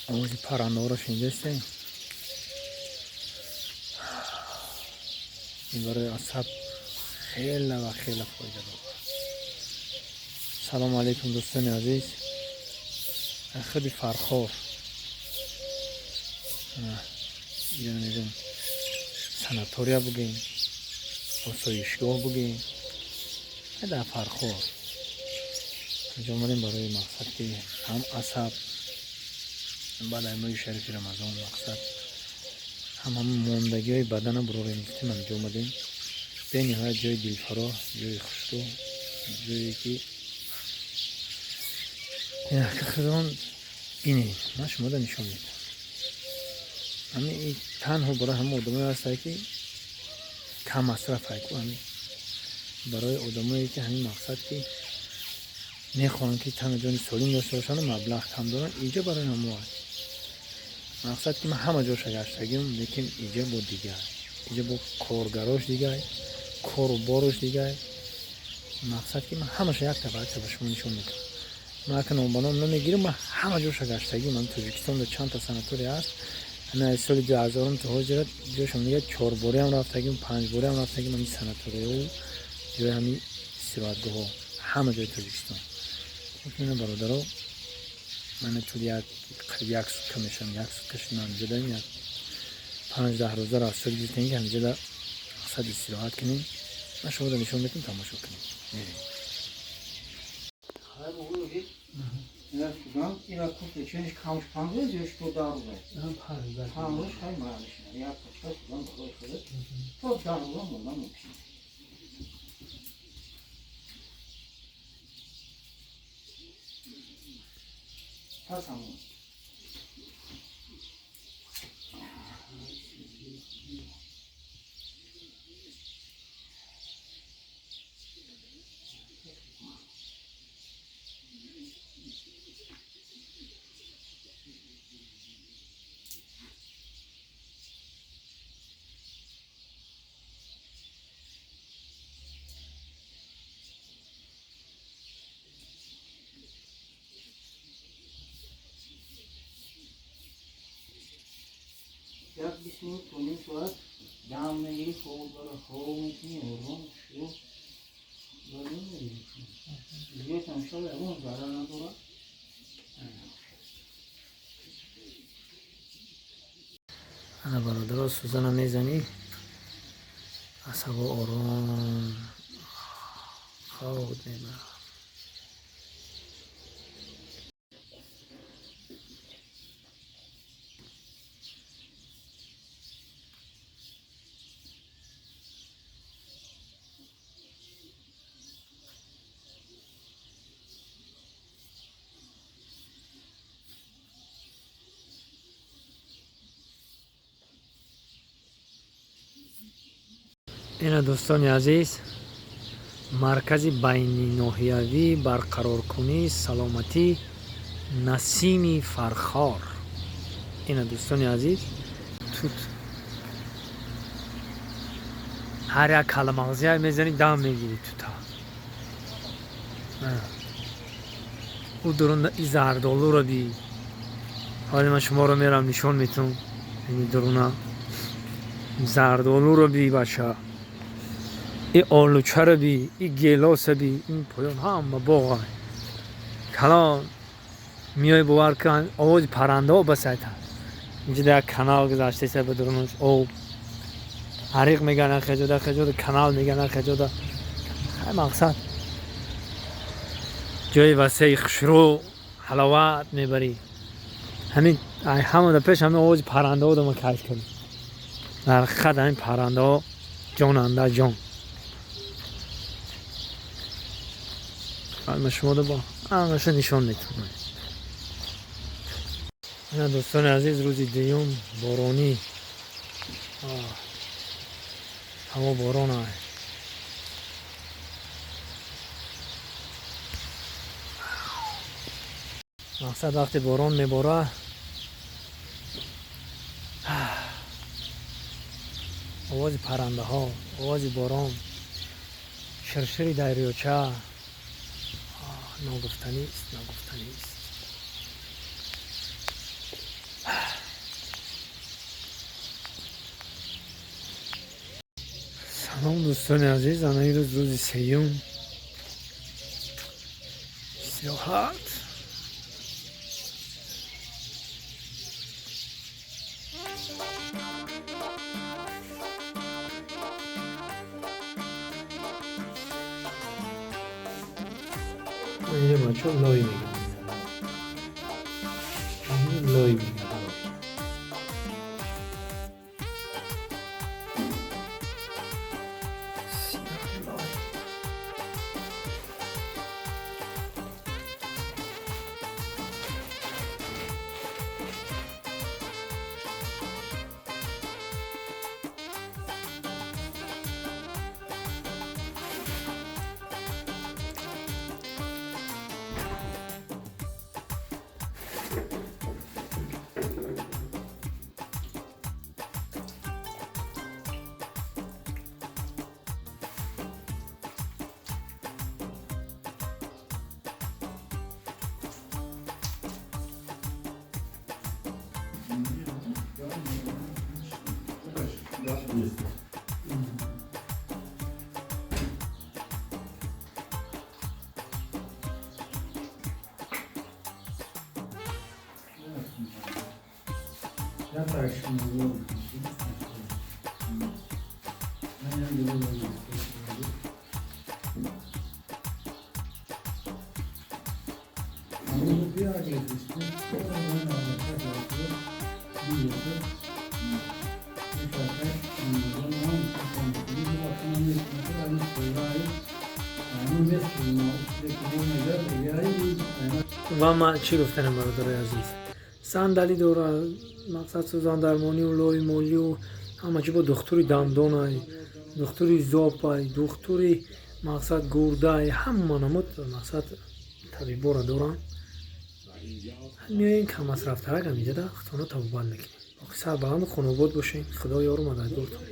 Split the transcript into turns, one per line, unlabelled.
Овози паррандаҳоро шунидастем. Ин барои асаб хеле ва хеле фоида дорад. Салому алайкум, дӯстони азиз. Худи Фархор иҷо намедонам, санатория бугем, осоишгоҳ бугем, дар Фархор инҷо омадем барои мақсад, ки ҳам асаб баъд аз моҳи шарифи Рамазон, мақсад, ҳам ҳамн мондагиҳои бадана бурорем гуфтем, ҳаминҷо омадем. Бениҳоят ҷои дилфароҳ, ҷои хушрӯ, ҷое ки худон бинед, ман шумода нишон медиҳам. Ҳамин танҳо барои ҳама одамое ҳастае, ки каммасраф ҳайку, ҳамин барои одамое, ки ҳамин мақсад, ки мехоҳанд, ки тану ҷони солим дошта бошанду маблағ кам доранд, инҷо барои ҳамо аст. Мақсад, ки ман ҳама ҷоша гаштагим, лекин инҷа бо дигар, инҷа бо коргарош дигар, кору борош дигар. Мақсад, ки ман ҳамаша якта ба якта ба шумо нишон медиҳам. Ман ака ном ба ном намегирам, ман ҳама ҷоша гаштагим. Ман Тоҷикистонда чандта санатория ҳаст, ҳамин аз соли 2000-ум то ҳозира ҷошам дига чорбориам рафтагим, панҷбориам рафтагим. Ҳамин санаторияу ҷои ҳамин истироҳатгоҳҳо ҳама ҷои Тоҷикистон. Ина, бародаро, ман тӯли як қариб як сутка мешавам, як сутка шуд, ман ҳамҷо даем, як 5-10 рӯза рафтор гирифтем, ки ҳамҷода мақсад истироҳат кунем. Ман шуморо нишон медиҳам, тамошо кунем, мерем.
Ира курте ченш камш 5 рӯз ё то 10 рӯза? 5 рӯз хай маълишна. Як пачка судан барои худат то 10 рӯза мондан мумкин. Пас ҳамон. Як 20 минут то ним соат дам мегирӣ, хоб бара хоб мекунӣ, ором шу зиёд иншолла ягон зарар надорад.
Ана, бародаро, сӯзана мезанӣ, асабо ором хоб мебарад. Ина, дӯстони азиз, маркази байниноҳиявии барқароркунии саломатӣ «Насими Фархор». Ина, дӯстони азиз, тут ҳар як каламағзия мезанӣ, дам мегирӣ тута. Ӯ дурунда и зардолуро би. Ҳоли ман шуморо мерам, нишон метум. Ини дуруна зардолуро би, бача, и олучаро би, и гелоса би, ин поён ҳама боға калон. Миёй, бовар кун, овози паррандаҳо басайта. Инҷа як канал гузаштеса, ба дурунаш об ариқ меган, хеҷода хеҷода канал меган, хеҷода. Хай, мақсад, ҷои васеи хушрӯ, ҳаловат мебарӣ. Ҳамин ҳамада пеш ҳамин овози паррандаҳо дама кайф кардем. Дар ҳақиқат ҳамин паррандаҳо ҷонанда ҷон. Ма шумода бо ҳамаша нишон метавонам. Ина, дӯстони азиз, рӯзи дуюм, боронӣ, ҳаво борон. Ай, мақсад, вақте борон мебора. Овози паррандаҳо, овози борон, ширшири дарёча ногуфтанист, ногуфтанист. Салом, дӯстони азиз, ана имрӯз рӯзи сеюм истироҳат. Инҷа бачаҳо лой мегӯянд. Лой мегӯянд. Ва ман чӣ гуфтанам, бародарои азиз, сандалӣ дорад, мақсад сӯзандармонию лоймолию ҳама чӣ, бо духтури дандонай, духтури зобай, духтури мақсад гурдай, ҳама намуд мақсад табиборо доранд. Меоем, каммасрафтарак ҳаминҷода худтонро табобат мекунем. Боқӣ сарбаланду хонобод бошед. Худо ёру мададгортон.